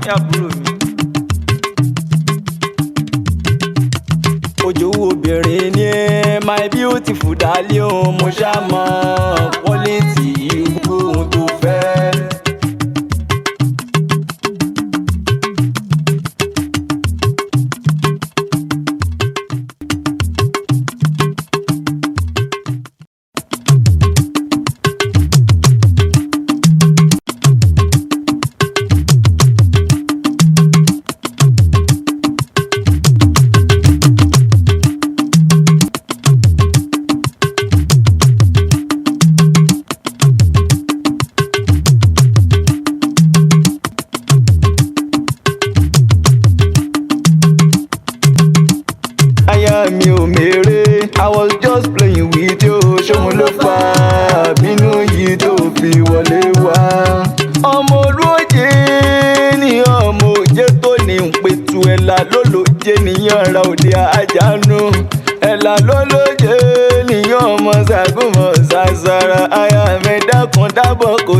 Ní àbúrò mi. Òjòwú obìnrin ni ẹ́, my beautiful darling o, mo ṣá mọ quality irú ohun tó fẹ́. Aya mi ò mèrè, I was just playing with you, ṣóun ló fà á bínú yìí tó fi wọlé wá. Ọmọ olóje ni ọmọ òjé tó ní ń pẹ̀tù ẹ̀là lólóje níyàn ra òde àjánú. Ẹ̀là lólóje níyàn ọmọ ṣàgùnmọ̀ ṣàṣàrà, aya mi dákun dábọ̀ kò